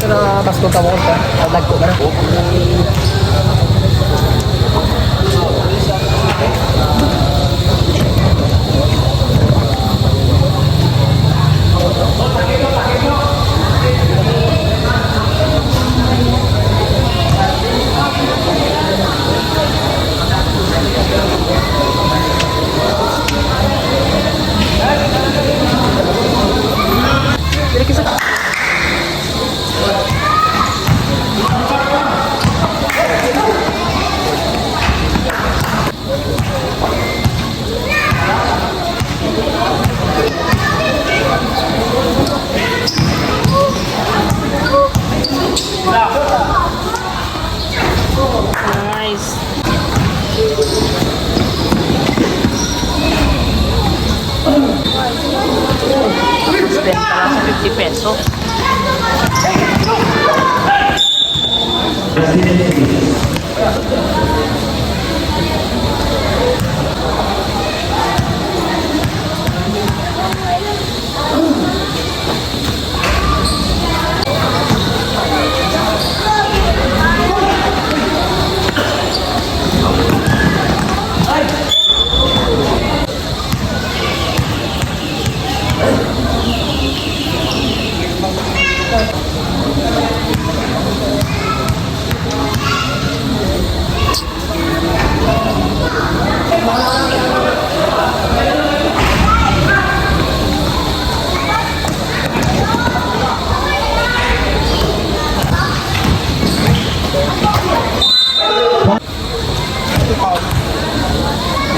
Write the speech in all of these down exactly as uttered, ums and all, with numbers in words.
Sa Pasko ka mo, sa, sa dagko na. Nice. Benta lang sa fifty pesos.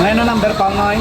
Ngayon na number pa, Noy.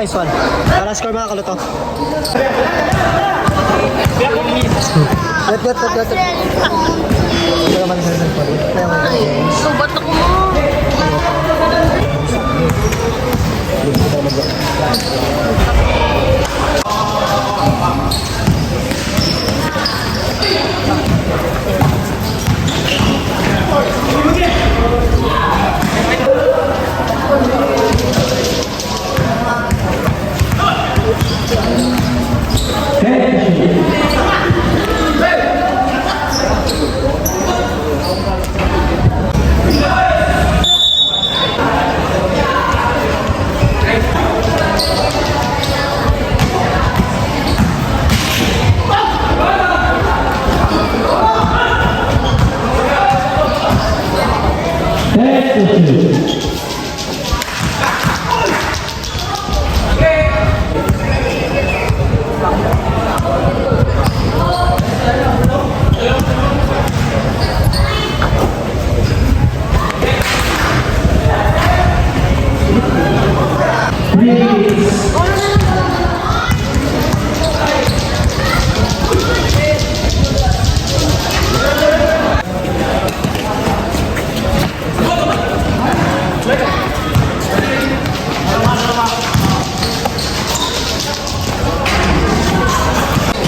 Nice one. Para score, mga kaluto. Wait, wait, wait, wait. Wala man sa cellphone. Kaya mo. Subat ako mo.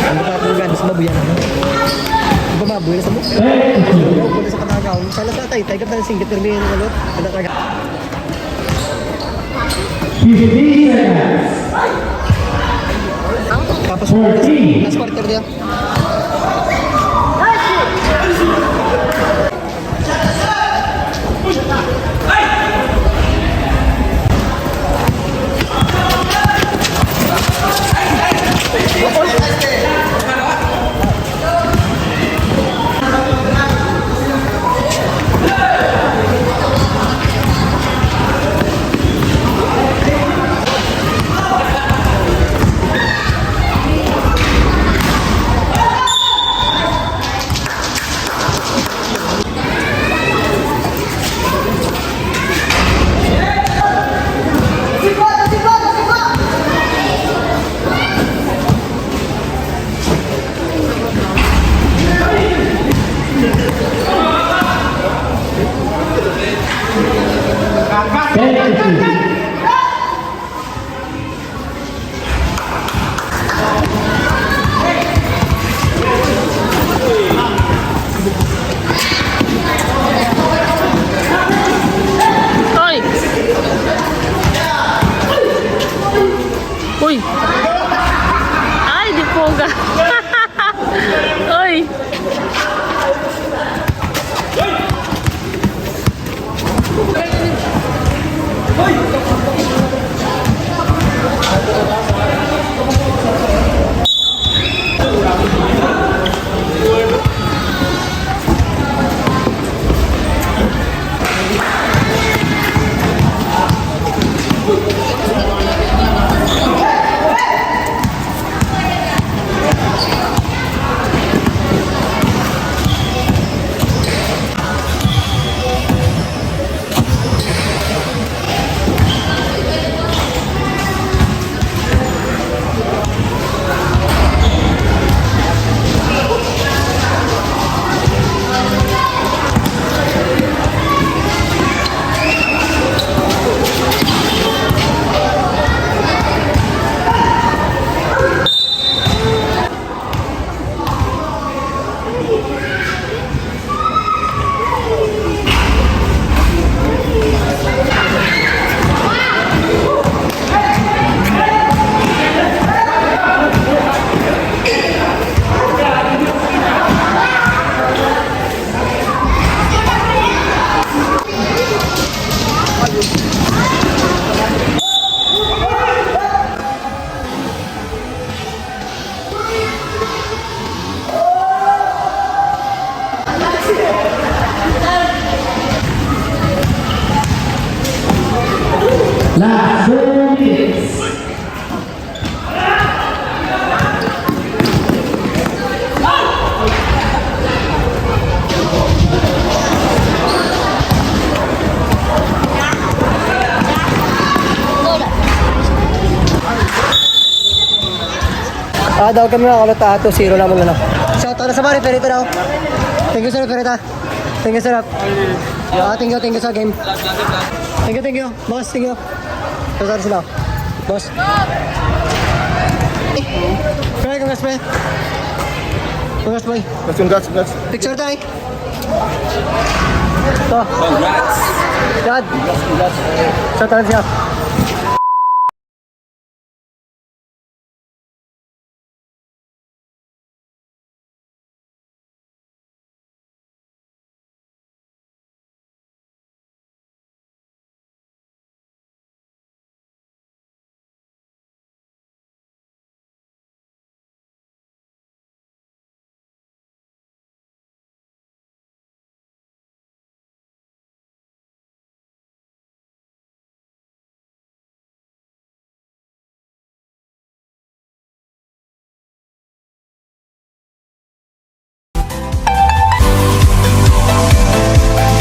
Ano pa akong gani sa babuyan, ano? Di ba mabuhay na sa mo? Ano pa sa katagaw? Kala sa tay, tay, ganda ng singgit, pero may ano, ano, taga- Fifteen seconds. Tapos, fourteen. Last quarter niya. Oy! Uy! Ay, di po ka. Oy! Ah, daw kami mga kulot, ah, two zero lamang na lang. Shout out sa mga referee daw. Thank you sa referee ta. Thank you, sir. Ah, thank you, thank you sa game. Thank you, thank you. Boss, thank you. Shout out sila. Boss. Pre, congrats, pre. Congrats, boy. Congrats, congrats. Picture tayo. Ito. Congrats. Dad. Congrats, congrats. Shout out siya.